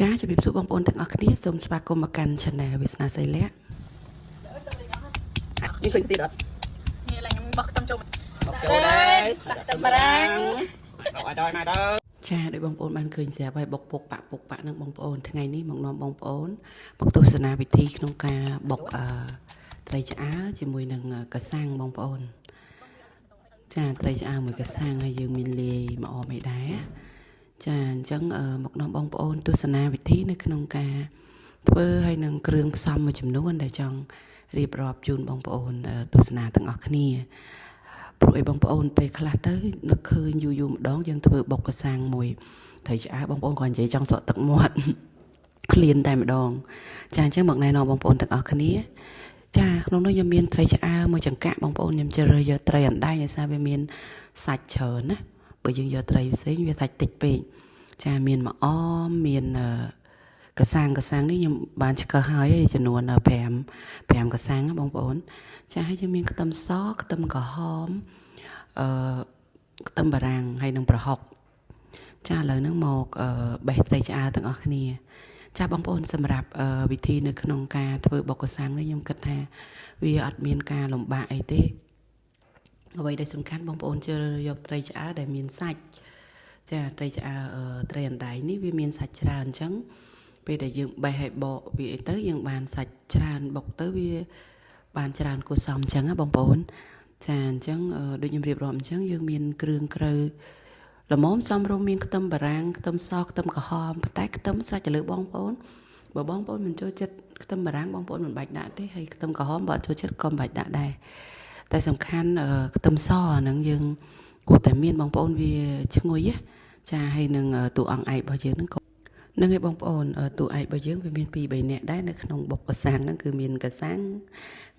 ចាជម្រាបសួរបងប្អូនទាំងអស់គ្នាសូមស្វាគមន៍មកកាន់ Channel វាសនាសីលៈ នេះឃើញទៀតអត់ នេះឡើយខ្ញុំបោះខ្ទឹមចូល បោកចូលដែរ ដាក់ខ្ទឹមបារាំង ឲ្យដល់មកដល់ ចាដោយបងប្អូនបានឃើញស្រាប់ហើយបុកពុកបាក់ពុកបាក់នឹងបងប្អូនថ្ងៃនេះមកនាំបងប្អូនមកទស្សនាវិធីក្នុងការបុកអឺត្រីឆ្អើរជាមួយនឹងកសាំងបងប្អូន ចាត្រីឆ្អើរមួយកសាំងហើយយើងមានលាយម្អមអីដែរចាអញ្ចឹងមកនាំបងប្អូនទស្សនាវិធីនៅក្នុងការធ្វើហើយនឹងគ្រឿងផ្សំមួយចំនួនដែលចង់រៀបរាប់ជូនបងប្អូនទស្សនាទាំងអស់គ្នាព្រោះអីបងប្អូនពេលខ្លះទៅនឹកឃើញយូរយូរម្ដងយើងធ្វើបុកកសាំងមួយត្រីឆ្អើរបងប្អូនក៏និយាយចង់ស្រក់ទឹកមាត់ឃ្លានតែម្ដងចាអញ្ចឹងមកណែនាំបងប្អូនទាំងអស់គ្នាចាក្នុងនោះខ្ញុំមានត្រីឆ្អើរមួយចង្កាក់បងប្អូនខ្ញុំជ្រើសរើសយកត្រីអណ្ដែងដោយសារវាមានសាច់ច្រើនណាបើយើងយកត្រីផ្សេងវាសាច់តិចពេកចាមានម្អមមានកសាំងកសាំងនេះខ្ញុំបានឆ្កឹះហើយចំនួន5 5កសាំងណាបងប្អូនចាហើយយើងមានខ្ទឹមសខ្ទឹមក្រហមអឺខ្ទឹមបារាំងហើយនិងប្រហុកចាឥឡូវហ្នឹងមកបេះត្រីឆ្អើរទាំងអស់គ្នាចាបងប្អូនសម្រាប់វិធីនៅក្នុងការធ្វើបុកកសាំងនេះខ្ញុំគិតថាវាអត់មានការលំបាកអីទេអ្វីដែលសំខាន់បងប្អូនជ្រើសរើសយកត្រីឆ្អើរដែលមានសាច់ចាត្រីឆ្អើរត្រីអណ្ដែងនេះវាមានសាច់ច្រើនអញ្ចឹងពេលដែលយើងបេះឲ្យបកវាអីទៅយើងបានសាច់ច្រើនបុកទៅវាបានច្រើនគួរសមអញ្ចឹងណាបងប្អូនចាអញ្ចឹងដូចខ្ញុំរៀបរាប់អញ្ចឹងយើងមានគ្រឿងក្រៅល្មមសមរម្យមានខ្ទឹមបារាំងខ្ទឹមសខ្ទឹមក្រហមប៉ុន្តែខ្ទឹមស្រេចទៅលើបងប្អូនបើបងប្អូនមិនចូលចិត្តខ្ទឹមបារាំងបងប្អូនមិនបាច់ដាក់ទេហើយខ្ទឹមក្រហមបើអត់ចូលចិត្តក៏មិនបាច់ដាក់ដែរតែសំខាន់ខ្ទឹមសអាហ្នឹងយើងគួរតែមានបងប្អូនវាឈ្ងុយណាចាហើយនឹងតួអង្គឯករបស់យើងហ្នឹងក៏នឹងឯងបងប្អូនតួឯករបស់យើងវាមាន2 3នាក់ដែរនៅក្នុងបុកកសាំងហ្នឹងគឺមានកសាំង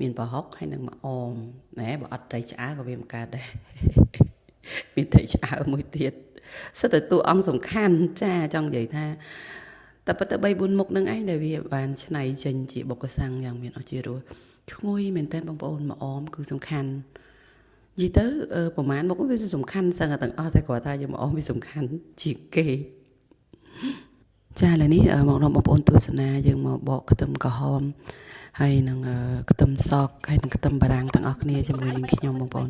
មានប្រហុកហើយនឹងម្អមណែបើអត់ត្រីឆ្អើរក៏វាមិនកើតដែរមានត្រីឆ្អើរមួយទៀតសិតតែតួអង្គសំខាន់ចាចង់និយាយថាតែប៉ុន្តែ3 4មុខនឹងឯងដែលវាបានឆ្នៃចេញជាបុកកសាំងយ៉ាងមានអស្ចារ្យរសឈ្ងុយមែនតើបងប្អូនម្អមគឺសំខាន់និយាយទៅប្រហែលមុខវាសំខាន់សឹងតែទាំងអស់តែគ្រាន់ថាយកម្អមវាសំខាន់ជាងគេចាឥឡូវនេះមកនាំបងប្អូនទស្សនាយើងមកបកខ្ទឹមក្រហមហើយនឹងខ្ទឹមសហើយនឹងខ្ទឹមបារាំងទាំងអស់គ្នាជាមួយនឹងខ្ញុំបងប្អូន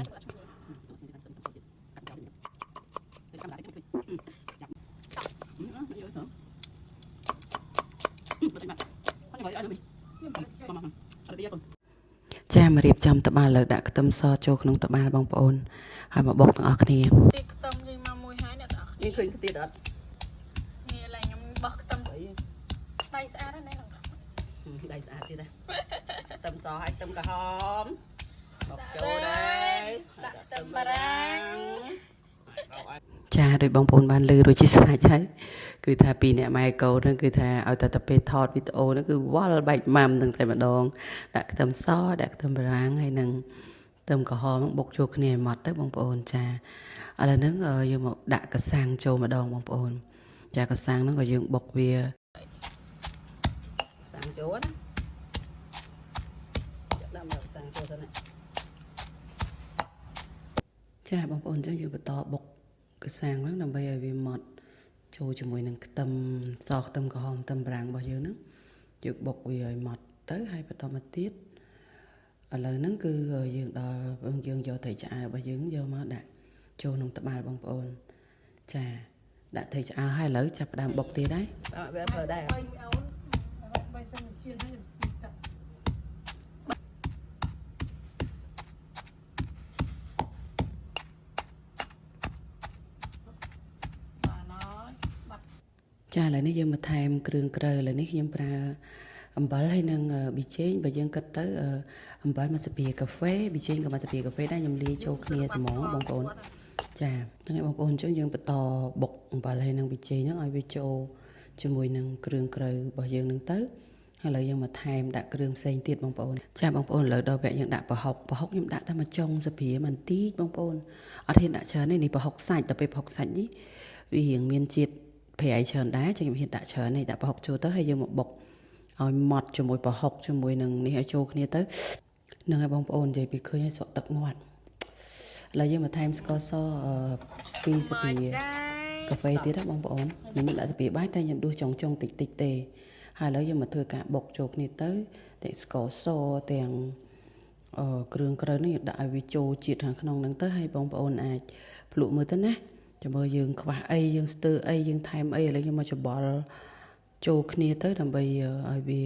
ចាមករៀបចំត្បាល់លើដាក់ខ្ទឹមសចូលក្នុងត្បាល់បងប្អូនហើយមកបុកទាំងអស់គ្នា ទីខ្ទឹមយើងមកមួយហើយអ្នកទាំងអស់ នេះឃើញទៀតអត់ នេះឡើយខ្ញុំបោះខ្ទឹមដៃស្អាតណាស់ណា ដៃស្អាតទៀតណាខ្ទឹមសហើយខ្ទឹមក្រហមបោកចូលដែរ ដាក់ខ្ទឹមបារាំង ចាដោយបងប្អូនបានលឺរួចជាស្រេចហើយគឺថាពីអ្នកម៉ែកូនហ្នឹងគឺថាឲ្យតែទៅពេលថតវីដេអូហ្នឹងគឺវល់បែកម៉ាំហ្នឹងតែម្ដងដាក់ខ្ទឹមសដាក់ខ្ទឹមបារាំងហើយនឹងខ្ទឹមក្រហមហ្នឹងបុកចូលគ្នាឲ្យម៉ត់ទៅបងប្អូនចាឥឡូវហ្នឹងយើងមកដាក់កសាំងចូលម្ដងបងប្អូនចាកសាំងហ្នឹងក៏យើងបុកវា សាំងចូលណាដាក់មកសាំងចូលសិនណា ចាបងប្អូនអញ្ចឹងយើងបន្តបុកកសាំងហ្នឹងដើម្បីឲ្យវាម៉ត់ចូលជាមួយនឹងខ្ទឹមសខ្ទឹមក្រហមខ្ទឹមបារាំងរបស់យើងហ្នឹងយើងបុកវាឲ្យម៉ត់ទៅហើយបន្តមកទៀតឥឡូវហ្នឹងគឺយើងដល់យើងយកត្រីឆ្អើររបស់យើងយកមកដាក់ចូលក្នុងត្បាល់បងប្អូនចាដាក់ត្រីឆ្អើរហើយឥឡូវចាប់ផ្ដើមបុកទៀតហើយ បាទវាប្រើដែរ បីអូនបីសិនជៀនហើយខ្ញុំស្ទីទឹក បាទហើយបាត់ ចាឥឡូវនេះយើងមកថែមគ្រឿងក្រៅឥឡូវនេះខ្ញុំប្រើអំបិលហើយនិងប៊ីចេងបើយើងគិតទៅអំបិលមួយស្លាបព្រាកាហ្វេប៊ីចេងក៏មួយស្លាបព្រាកាហ្វេដែរខ្ញុំលាយចូលគ្នាតែហ្មងបងប្អូនចាហ្នឹងហើយបងប្អូនអញ្ចឹងយើងបន្តបុកអំបិលហើយនិងប៊ីចេងហ្នឹងឲ្យវាចូលជាមួយនឹងគ្រឿងក្រៅរបស់យើងហ្នឹងទៅហើយឥឡូវយើងមកថែមដាក់គ្រឿងផ្សេងទៀតបងប្អូនចាបងប្អូនឥឡូវដល់វគ្គយើងដាក់ប្រហុកប្រហុកខ្ញុំដាក់តែមួយចុងស្លាបព្រាបន្តិចបងប្អូនអត់ហ៊ានដាក់ច្រើនទេនេះប្រហុកសាច់ដល់ពេលប្រហុកសាច់នេះវារៀងមានជាតិប្រៃច្រើនដែរចឹងខ្ញុំហ៊ានដាក់ច្រើននេះដាក់ប្រហុកចូលទៅហើយយើងមកបុកឲ្យម៉ត់ជាមួយប្រហុកជាមួយនឹងនេះឲ្យចូលគ្នាទៅនឹងឲ្យបងប្អូននិយាយពីឃើញឲ្យស្រក់ទឹកមាត់ឥឡូវយើងមកថែមស្ករស2ស្លាបព្រា ដែរ កាហ្វេទៀតណាបងប្អូនខ្ញុំមិនដាក់ស្ពាយបាយតែខ្ញុំដួសចុងចុងតិចតិចទេហើយឥឡូវយើងមកធ្វើការបុកចូលគ្នាទៅទាំងស្ករសទាំងអឺគ្រឿងក្រៅនេះយើងដាក់ឲ្យវាចូលជាតិខាងក្នុងហ្នឹងទៅហើយបងប្អូនអាចភ្លក់មើលទៅណាចាំមើលយើងខ្វះអីយើងស្ទើរអីយើងថែមអីឥឡូវខ្ញុំមកច្បល់ចូលគ្នាទៅដើម្បីឲ្យវា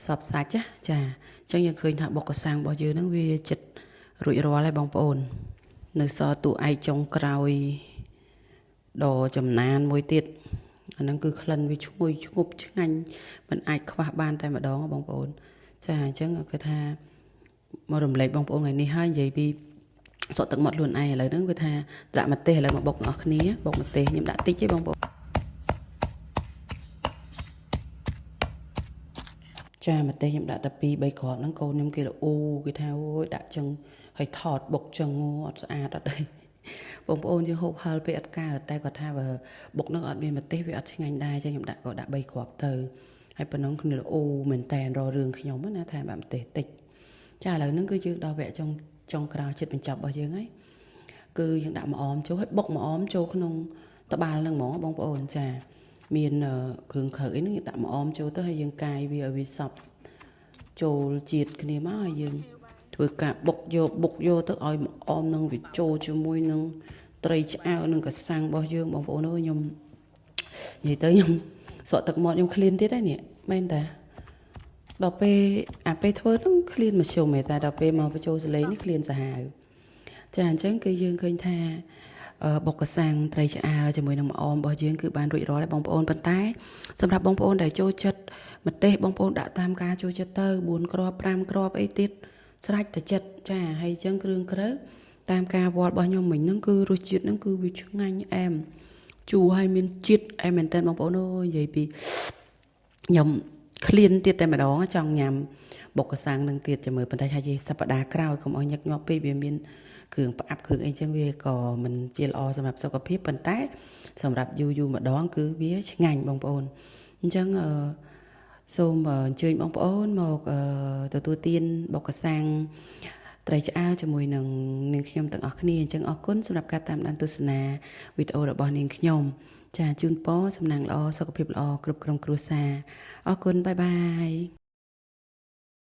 សព្វសាច់ណាចាអញ្ចឹងយើងឃើញថាបុកកសាំងរបស់យើងហ្នឹងវាចិត្តរួចរាល់ហើយបងប្អូន នៅសល់តួឯកចុងក្រោយដ៏ចំណានមួយទៀតអាហ្នឹងគឺក្លិនវាឈ្ងុយឈ្ងប់ឆ្ងាញ់មិនអាចខ្វះបានតែម្ដងបងប្អូន ចាអញ្ចឹងគឺថាមករំលែកបងប្អូនថ្ងៃនេះហើយនិយាយពីសក់ទឹកមាត់ខ្លួនឯងឥឡូវហ្នឹងគឺថាដាក់ម្ទេសឥឡូវមកបុកទាំងអស់គ្នាបុកម្ទេសខ្ញុំដាក់តិចទេបងប្អូនចាម្ទេសខ្ញុំដាក់តែ2 3គ្រាប់ហ្នឹងកូនខ្ញុំគេល្អគេថាអូយដាក់ចឹងហើយថតបុកចឹងអត់ស្អាតអត់អីបងប្អូនយើងហូបហឹលពេកអត់កើតតែគាត់ថាបើបុកនឹងអត់មានម្ទេសវាអត់ឆ្ងាញ់ដែរចឹងខ្ញុំដាក់ក៏ដាក់3គ្រាប់ទៅហើយប៉ុណ្ណឹងគ្នាល្អមែនតែនរករឿងខ្ញុំណាថាបាក់ម្ទេសតិចចាឥឡូវហ្នឹងគឺយើងដល់វគ្គចុងចុងក្រោយចិត្តបញ្ចប់របស់យើងហើយគឺយើងដាក់ម្អមចូលហើយបុកម្អមចូលក្នុងត្បាល់ហ្នឹងហ្មងបងប្អូនចាមានគ្រឿងក្រៅអីហ្នឹងយើងដាក់ម្អមចូលទៅហើយយើងកាយវាឲ្យវាសព្វចូលជាតិគ្នាមកហើយយើងធ្វើការបុកយកបុកយកទៅឲ្យម្អមនឹងវាចូលជាមួយនឹងត្រីឆ្អើរនឹងកសាំងរបស់យើងបងប្អូនអើយខ្ញុំនិយាយទៅខ្ញុំស្រក់ទឹកមាត់ខ្ញុំឃ្លានទៀតហើយនេះមែនតាដល់ពេលអាពេលធ្វើហ្នឹងឃ្លានមធ្យមឯតែដល់ពេលមកបញ្ចូលសលេងនេះឃ្លានសាហាវចាអញ្ចឹងគឺយើងឃើញថាបុកកសាំងត្រីឆ្អើរជាមួយនឹងម្អមរបស់យើងគឺបានរួចរាល់ហើយបងប្អូនប៉ុន្តែសម្រាប់បងប្អូនដែលចូលចិត្តម្ទេសបងប្អូនដាក់តាមការចូលចិត្តទៅ4គ្រាប់5គ្រាប់អីទៀតស្រេចតែចិត្តចាហើយអញ្ចឹងគ្រឿងក្រៅតាមការវល់របស់ខ្ញុំមិញហ្នឹងគឺរសជាតិហ្នឹងគឺវាឆ្ងាញ់អែមជូរហើយមានជាតិអែមមែនតើបងប្អូនអើយនិយាយពីខ្ញុំឃ្លានទៀតតែម្ដងចង់ញ៉ាំបុកកសាំងនឹងទៀតចាំមើលប៉ុន្តែថាជាសប្តាហ៍ក្រោយកុំឲ្យញឹកញាប់ពេកវាមានគ្រឿងផ្អាប់គ្រឿងអីចឹងវាក៏មិនជាល្អសម្រាប់សុខភាពប៉ុន្តែសម្រាប់យូរយូរម្ដងគឺវាឆ្ងាញ់បងប្អូនអញ្ចឹងអឺសូមអញ្ជើញបងប្អូនមកទទួលទានបុកកសាំងត្រីឆ្អើរជាមួយនឹងនាងខ្ញុំទាំងអស់គ្នាអញ្ចឹងអរគុណសម្រាប់ការតាមដានទស្សនាវីដេអូរបស់នាងខ្ញុំចាជូនពរសំណាងល្អសុខភាពល្អគ្រប់ក្រុមគ្រួសារអរគុណបាយបាយ។